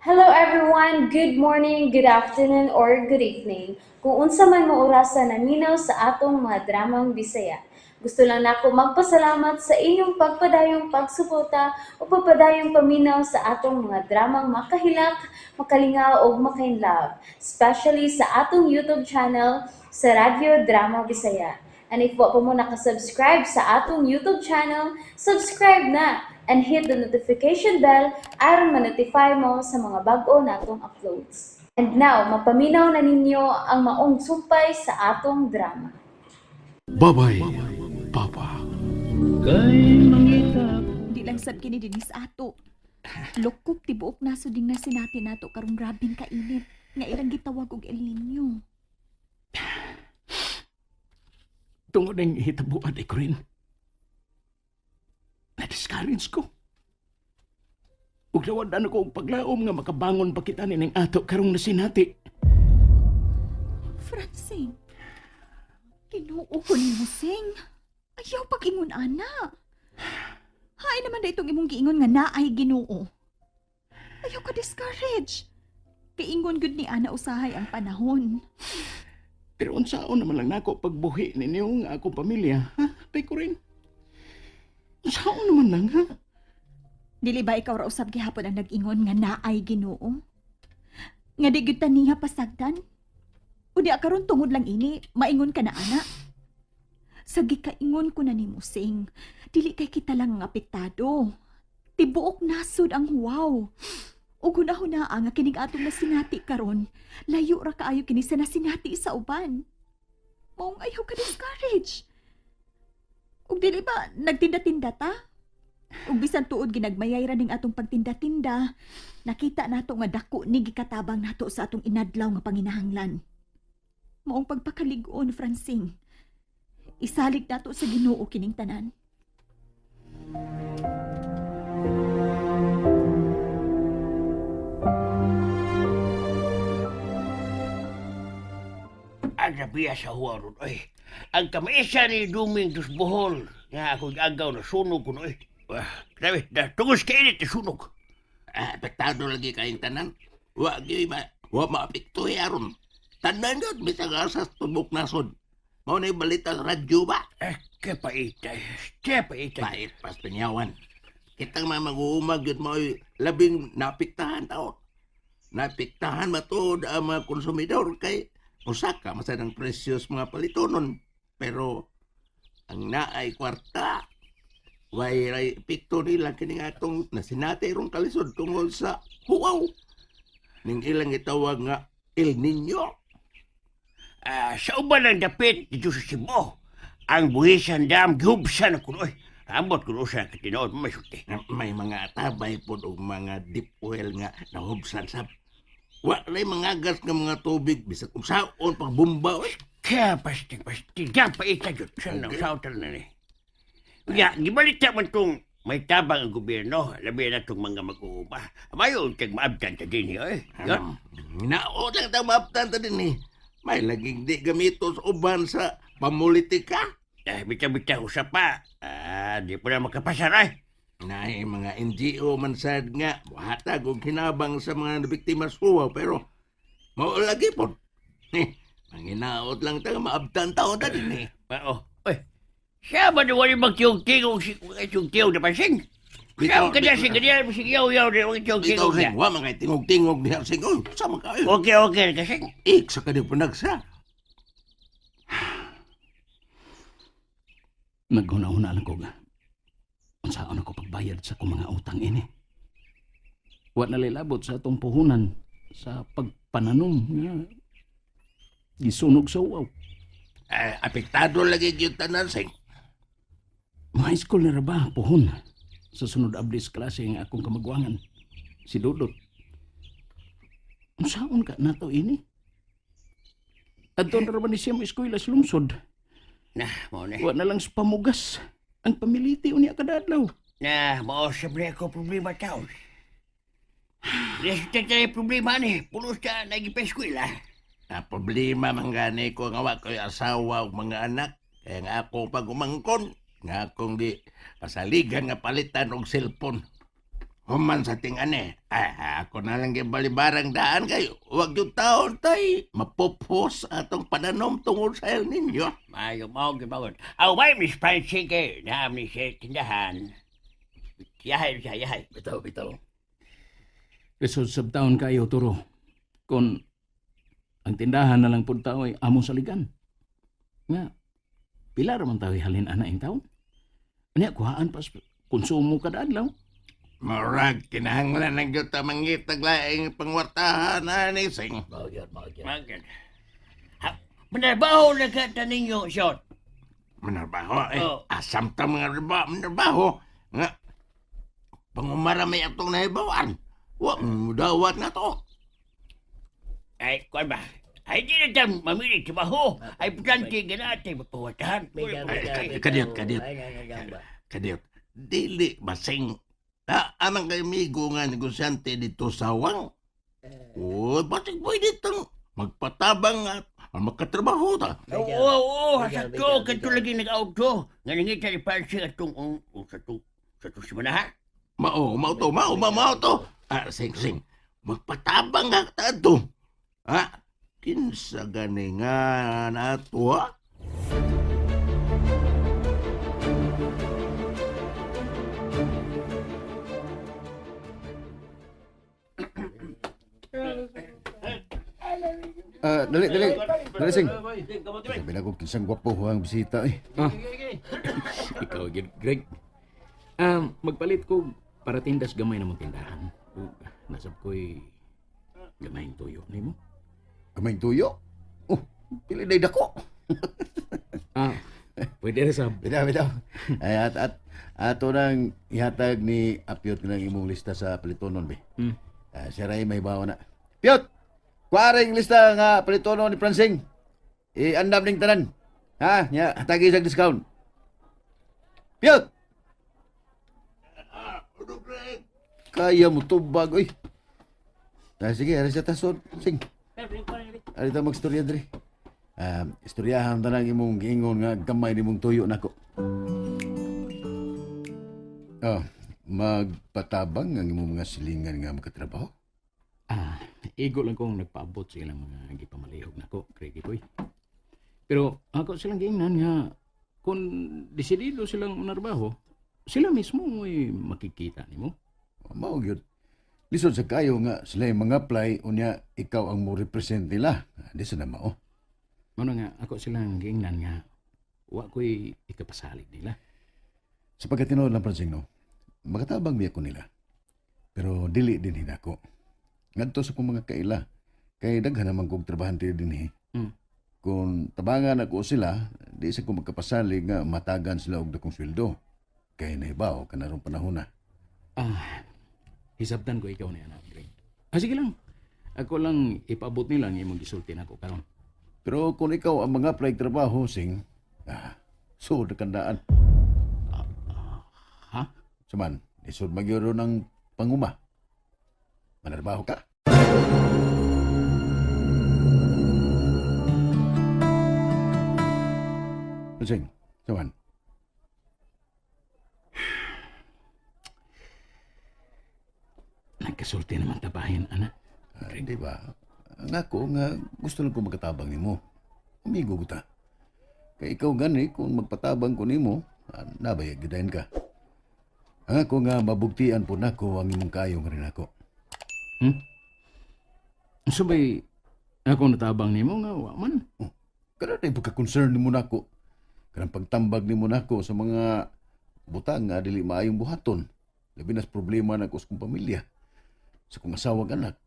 Hello everyone! Good morning, good afternoon, or good evening. Kung unsa man mo orasa naminaw sa atong mga dramang Bisaya. Gusto lang nako magpasalamat sa inyong pagpadayong pagsuporta o pagpadayong paminaw sa atong mga dramang makahilak, makalingaw ug makainlove, especially sa atong YouTube channel sa Radyo Drama Bisaya. And if wa pa mo nakasubscribe sa atong YouTube channel, subscribe na and hit the notification bell aron ma-notify mo sa mga bag-o natong uploads. And now, mapaminaw na ninyo ang maong sumpay sa atong drama. Babay, Papa. Di lang sab kini dinhi sa ato. Lukop tibuok nasod ding nasinati nato karong grabeng kainit nga ilang gitawag og El Nino. Tungod ng hitabuan ay Corinne. Na-discourage ko. Ug nawad-an ko og paglaom nga makabangon pa kita nining ato karong nasinati. Francine, Ginoo ko nimo Sing. Ayaw pag-ingon ana. Hay naman da itong imong giingon nga naay Ginoo. Ayaw ka discourage. Kiingon gud ni ana usahay ang panahon. Pero unsaon naman lang nako pagbuhi ninyo nga akong pamilya, ha? Tay Corinne. Unsaon naman lang, ha? Dili ba ikaw ra usab gihapon ang nag-ingon nga naay Ginoo? Nga di gyud ta niya pasagdan? Unya karon tungod lang ini, maingon ka na ana. Sa gikaingon ko na nimo Sing, dili kay kita lang ang apektado. Tibuok nasod ang huwaw. Ug hunahunaa nga kining atong nasinati karon, layo ra kaayo kini sa nasinati sa uban. Maong ayaw ka discourage. Ug dili ba nagtinda-tinda ta? Ug bisan tuod ginagmayay ra ning atong pagtinda-tinda, nakita nato nga dako ni gikatabang nato sa atong inadlaw nga panginahanglan. Maong pagpakalig-on, Francine. Isalig nato sa Ginoo kining tanan. Ang nabiya sa huwaron, oy. Ang kamaisa ni Duming dos Bohol, nga ako agaw na sunog ko, oy. Wah, grabe, na tungos kainit na sunog. Ah, apektado lagi kayong tanan. Wa gyud ma wa maapekto aron. Tanan gyud bisag asa sa tubok nasod. Mao na yung balita sa radyo ba? Eh, kapaitay, kapaitay. Pait pas pinyawan. Kitang mga mag-uumag yun mao'y labing naapektahan tao. Naapektahan matuod ang mga konsumidor kay usaka masad ang presyo sa mga palitonon. Pero ang naay kwarta, way ray epekto nila kini nga atong nasinati rong kalisod tungod sa huwaw. Ning ilang gitawag nga El Niño. Ah, sa uban ang dapit dito sa Cebu. Ang buhisan dam, gihubsan ako, oy. Ambot ko sa katinood, may sulti. May mga atabay pod og mga deep well nga nahubsan sab. Wa lay mga gas nga mga tubig bisag unsaon pagbumba oy. Kaya pasti, pasti, kapaitay yun. Saan na, sa na ni. Nga, gibalita man tong may tabang ang gobyerno, labi na itong mga mag-uuma. Mayo, tag maabtan ta din, oy. Yun. Nao lang ta maabtan ta din eh. May laging di gamito sa uban sa pamulitika. Eh, bitaw-bitaw sa pa. Ah, di pa na makapasar ay. Naay mga NGO man sad nga hatag og hinabang sa mga biktima sa huwaw pero mao lagi pod. Eh, manginaot lang ta nga maabtan taon ta din eh. Oo. Uy, siya ba na wala magtiyog-tingog si tiyog-tiyog na pasing? Siya Bitaw- ka na sige niya, sige yaw-yaw na Ikaw magtiyog-tingog sing, niya. wa mga tingog-tingog diha sing. Uy, sama kayo. Okay, okay, kasing. Ik sa kaniyang panagsa. Naghuna-huna lang ko ga. Unsaon ako pagbayad sa akong mga utang ini. Wa na lilabot sa atong puhunan sa pagpananom nga gisunog sa uwaw. Eh, apektado lagi gyud tanan sing. Mga school na ra ba puhon sa sunod ablis klase ang akong kamagwangan si Dudot. Unsaon ka nato ini? Adto na ra ba ni siya mo eskwela sa lungsod? Na, mao na. Wa na lang sa pamugas. Ang pamiliti unya kada adlaw. Na, mao sa ako problema taon. Resulta tayo problema ni. Pulos ka nagipeskwela. Na problema man gani ko nga wa ko'y asawa ug mga anak. Kaya nga ako pag umangkon, nga akong di pasaligan nga palitan og cellphone. Human sa ting-ane. Ay, ako na lang gibalibarang daan kayo. Huwag yung taon tay. Mapupos atong pananom tungod sa El Nino. Mayo mao gibawon. Aw may Miss Francine kay naam ni sa tindahan. Yahay siya, yahay. Bitaw, bitaw. Lisod sa taon kayo, Turo. Kung ang tindahan na lang pud tao ay among saligan. Nga, pila raman tao halin ana ing taon. Anya, kuhaan pas konsumo kada adlaw. Murag, kinahanglan ng gyud ta mangitag laing pangwartahan ani sing. Mao gyud, mao gyud. Magad. Ha, manarbaho na ka ta ninyo, shot. Manarbaho eh. Oh. Asam ta mga riba, manarbaho. Nga, pangumara may atong nahibawan. Wa, mudawat na to. Ay, kuan ba? Ay, di na ta mamili trabaho. Ay, importante nga natin magpawatahan. Bitaw, Ay, bitaw, ay, bitaw. kadiyot, kadiyot. Ay, na, na, ba. Kadiyot, dili basing. Na, anang kay amigo nga negosyante dito sa Wang. Uy, basing pwede itong magpatabang at makatrabaho ta. Oo, oo, oo, Bitaw, sakto. bitaw, Kanto bitaw. lagi nag-auto. Nga nangita ni Francine atong, sa tong simana, ha? Mao, mao to, mao, mao, mao to. Ah, sing, sing. Magpatabang ka ta to. Ha? Kinsa gani nga na to, ha? Ah, dali, dali. Dali, sing. Sabi na ko, kinsang gwapo ang bisita eh. Ah. Ikaw, gyud, Greg. Magpalit ko para tindas gamay na mong tindahan. Ug nasab ko'y gamayng tuyo nimo. Kamay tuyo. Oh, pili na dako. Ah, pwede ra sab. Bitaw, bitaw. Ay, at ato nang ihatag ni Apyot ng imong lista sa palitonon, be. Ah, siya ray may bawa na. Pyot! Kuwaring lista nga palitonon ni Francing. I-andam ning tanan. Ha? Nya, hatagi isang discount. Pyot! Kaya mo tubag, oy. Ah, sige, aris sa tason. Sing. Ari ta magstorya diri. Istoryahan ta nang imong giingon nga gamay nimong tuyo nako. Oh, magpatabang ang imong mga silingan nga makatrabaho. Ah, igo lang kong nagpaabot sa ilang mga gipamalihog nako, Greg boy. Pero ako silang giingnan nga kung desidido silang manarbaho, sila mismo mo'y makikita nimo. Mao gyud. Lisod sa kayo nga sila yung mga apply unya ikaw ang mo represent nila. Ah, di sa na mao. Mao na nga ako silang giingnan nga wa ko'y ikapasalig nila. Sa pagkatinuod lang Francing, no, makatabang biya ko nila. Pero dili din hinako. Ngadto sa kong mga kaila, kay daghan naman kog trabahante dinhi. Kung tabangan ako sila, di sa ko magkapasalig nga matagan sila og dakong sweldo. Kay nahibaw kanarong panahon na. Ah, hisabtan ko ikaw ni anak, Greg. Ah, sige lang. Ako lang ipaabot nila ang imong gisulti nako karon. Pero kung ikaw ang mga apply trabaho, sing, sud kandaan. Ha? Saman, isod magyuro ng panguma. Manarbaho ka? Sing, saman. Nagkasulti naman tabahin, anak. Ah, di ba? Ang ako nga gusto lang ko magkatabang nimo. Amigo ko ta. Kay ikaw gani kung magpatabang ko nimo, nabayag gidayon ka. Ang ako nga mabugtian po nako ang imong kayo nga rin ako. Subay, ako natabang nimo nga wa man. Kada na pagka-concern nimo nako. Kanang pagtambag nimo nako sa mga butang nga dili maayong buhaton. Labi nas problema nako sa kong pamilya. Sa kong asawa ug anak.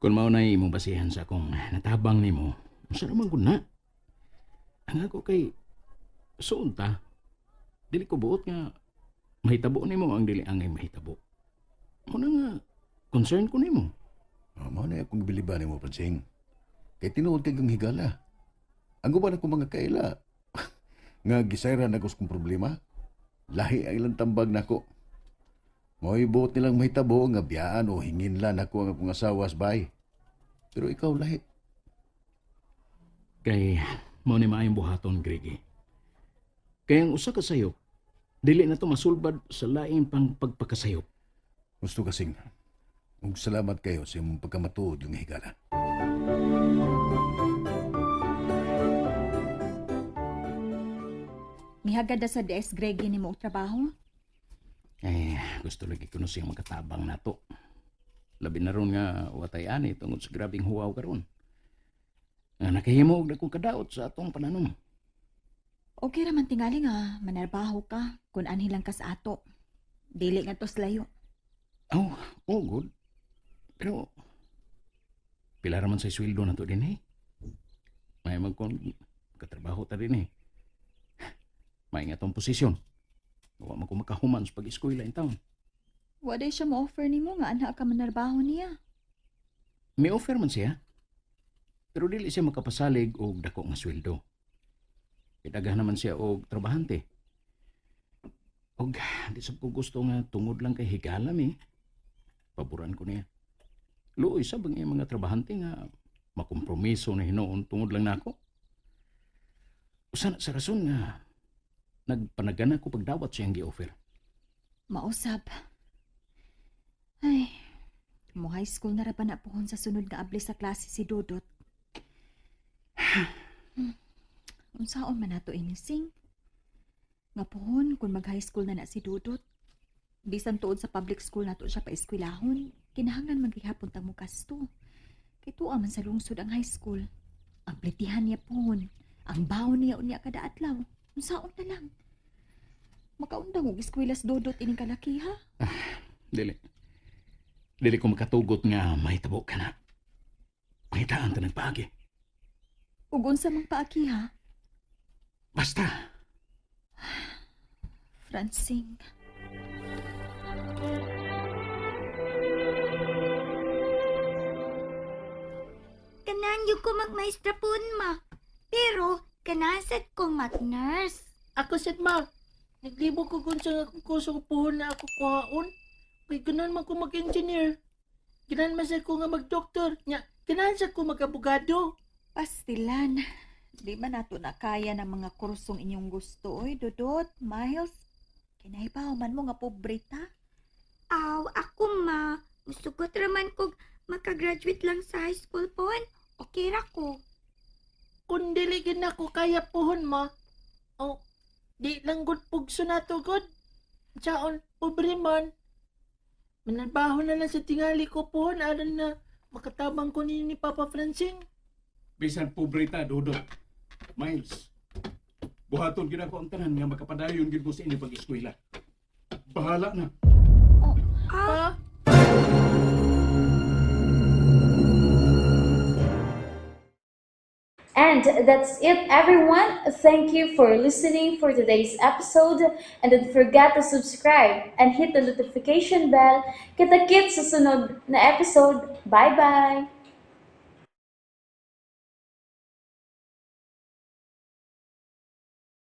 Kung mao na imong basihan sa akong natabang nimo, unsa naman gud na? Ang ako kay suon ta. Dili ko buot nga mahitabo nimo ang dili angay mahitabo. Mao na nga concern ko nimo. Oh, mao na akong gibiliban nimo, Pransing. Kay tinuod kay kang higala. Ang uban akong mga kaila. Nga gisayran ako sa kong problema. Lahi ang ilang tambag nako. Mao'y buot nilang mahitabo nga biyaan o hingin lang nako ang akong asawa sa bahay. Pero ikaw lahi. Kay mao ni maayong buhaton, Greg. Kay ang usa ka sayop, Dili na to masulbad sa lain pang pagpakasayop. Gusto kasing, ug salamat kayo sa imong pagkamatuod yung higala. Mihagad na sa DS Greggy nimo og trabaho. Eh, gusto lagi ko no siyang makatabang nato. Labi na ron nga watay ani tungod sa grabing huwaw karon. Nga nakahimo og dakong kadaot sa atong pananom. Okay ra man tingali nga manarbaho ka kun anhi lang ka sa ato. Dili nga tos layo. Oh, oh good. Pero pila ra man sa sweldo nato din eh. May magkon katrabaho ta din eh. May nga tong posisyon. Wa man ko makahuman sa pag-eskwela in town. Wa day siya mo offer nimo nga anha ka manarbaho niya. May offer man siya. Pero dili siya makapasalig og dako nga sweldo. Kay daghan naman siya og trabahante. Og di sab ko gusto nga tungod lang kay higala mi. Paboran ko niya. Luoy sa bang iyang mga trabahante nga makompromiso na hinuon tungod lang nako. Usa na sa rason nga nagpanagana ko pagdawat siyang gi-offer. Mausab. Ay, mo high school na ra ba na puhon sa sunod nga abli sa klase si Dudot. Unsaon man nato inising? Nga puhon kung mag high school na na si Dudot. Bisan tuod sa public school nato siya paeskwelahon, kinahanglan man gihapon tang mogasto. Kay tuwa man sa lungsod ang high school. Ang plitihan niya puhon, ang baon niya unya kada adlaw. Unsaon na lang? Makaundang og eskwela si Dudot ining kalaki ha. Dili. Dili ko makatugot nga mahitabo ka na. Pangitaan ta nagpaagi. Ug unsa mang paaki ha? Basta, Francing. Kanan yung ko magmaestra po, ma. Pero, kanasad kong mag-nurse. Ako sad ma. Naglibo ko kung sa akong kurso puhon na ako kuhaon. Kay ganan man ko mag-engineer. Ganan man sad ko nga mag-doktor. Nya, ganan sad ko mag-abogado. Pastilan. Di ba nato na kaya ng mga kursong inyong gusto, oy, Dudot, Miles? Kinahibaw man mo nga pobre ta. Aw, ako ma. Musugot raman kog makagraduate lang sa high school po. Okay ra ko. Kung dili gid nako kaya puhon ma. Oh, di lang gud pugso nato gud. Saon, pobre man. Manarbaho na lang sa tingali ko puhon aron na makatabang ko ni Papa Francing. Bisan pobre ta, Dodot. Miles, buhaton gid ako ang tanan nga makapadayon gid mo sa inyong pag-eskwela. Bahala na. Ah, Pa? And that's it, everyone. Thank you for listening for today's episode. And don't forget to subscribe and hit the notification bell. Kita-kits sa sunod na episode. Bye-bye!